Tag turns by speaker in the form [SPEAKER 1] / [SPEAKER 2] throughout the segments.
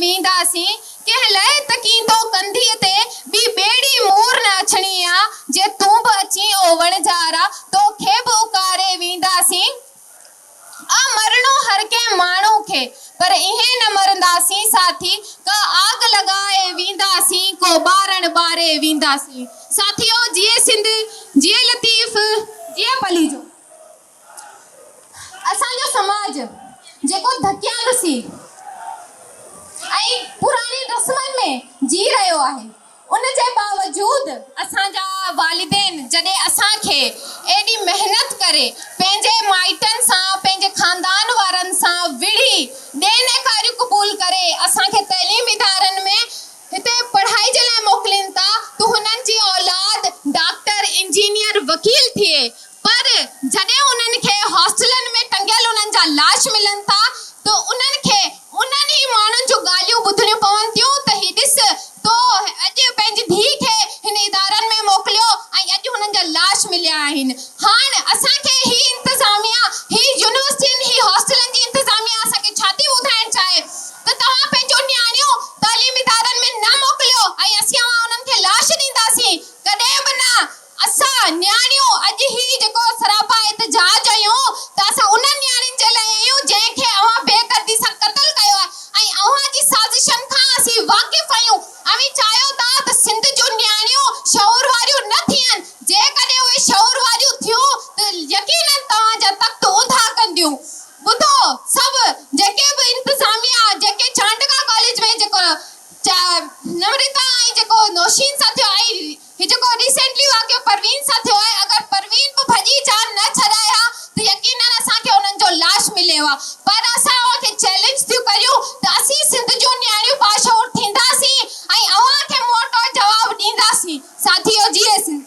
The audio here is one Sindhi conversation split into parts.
[SPEAKER 1] وينداسين، ڪنهن لئه تڪيندو ڪنڌيء تي، ٻي ٻيڙي مور نه اڇڻي آ، جي تون به اچين او وڻجارا، توکي به اڪاري وينداسين. آ مرڻو هر ڪنهن ماڻهو کي، پر ايئن نه مرنداسين ساٿي، ڪا آگ لڳائي وينداسين، ڪو ٻارڻ ٻاري وينداسين. ساٿيو جيئي سنڌ، جيئي لطيف، جيئي پليجو. اسان جو سماج جيڪو ڌڪيانوسي ۽ پراڻين رسمن ۾ جي رهيو آهي ان جي باوجود اسان جا والدين جڏهن اسان کي ايڏي محنت ڪري پنهنجي مائٽن سان پنهنجي خاندان وارن سان وڙهي ڏين ڪاريون قبول ڪري اسان کي تعليم ادارن ۾ هتي پڙهائي جي لاء موڪلين ٿا ته هنن جي اولاد ڊاڪٽر انجنيئر وڪيل ٿئي پر جڏهن انهن کي هاسٽلن ۾ ٽنگيل انهن جا لاش ملن ٿا ته انهن کي انهن ئي ماڻهن جون ڳالهيون ٻڌڻيون پون ٿيون ته هي ڏس تو اڄ پنهنجي ڌيء کي هن ادارن ۾ موڪليو ۽ اڄ هنن جا لاش مليا آهن. هاڻ اسان کي هي انتظاميا هي يونيورسٽين هي هاسٽلن جي انتظاميا اسان کي ڇا ٿي ٻڌائڻ چاهي ته توهان پنهنجون نياڻيون تعليمي ادارن ۾ نه موڪليو ۽ اسين اوهان انهن کي لاش ڏينداسين ڪڏهن به نه اسان نياڻيون اڄ هي جيڪو سراپا احتجاج آهيون ته اسان انهن نياڻين جي لاء آهيون جنهن کي اوهان بي دردي سان قتل ڪيو آهي ۽ اوهان جي سازشن کان اسين واقف آهيون اوهين چاهيو ٿا ته سنڌ جون نياڻيون شعور واريون نه ٿين جيڪڏهن اهي شعور واريون ٿيون ته يقينن توهان جا تخت اونڌا ڪنديون ٻڌو سڀ جيڪي به انتظاميا جيڪي چانڊڪا ڪاليج ۾ جيڪو نمرتا ۽ جيڪو نوشين سان ٿيو ۽ هي جيڪو ريسينٽلي واقعو پروين سان ٿيو آهي اگر پروين به ڀڄي جان نه ڇڏائي ها ته يقينن اسان کي انهن جو لاش ملي ها پر اسان اوهان کي چئلينج ٿيون ڪريون ته اسين سنڌ جون نياڻيون باشعور ٿينداسين ۽ اوهان کي منهن ٽوڙ جواب ڏينداسين ساٿيو جيئي سنڌ.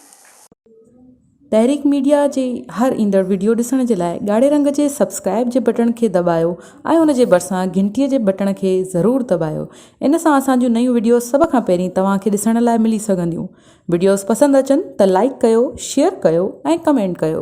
[SPEAKER 2] تحريڪ ميڊيا جي هر ايندڙ وڊيو ڏسڻ جي لاء ڳاڙهي رنگ جي سبسڪرائيب جي بٽڻ کي دٻايو ۽ ان جي ڀرسان گهنٽي جي بٽڻ کي ضرور دٻايو ان سان اسان جون نيون وڊيوز سڀ کان پهرين توهان کي ڏسڻ لاء ملي سگهنديون وڊيوز پسند اچن ته لائيڪ ڪيو شيئر ڪيو ۽ ڪمينٽ ڪيو.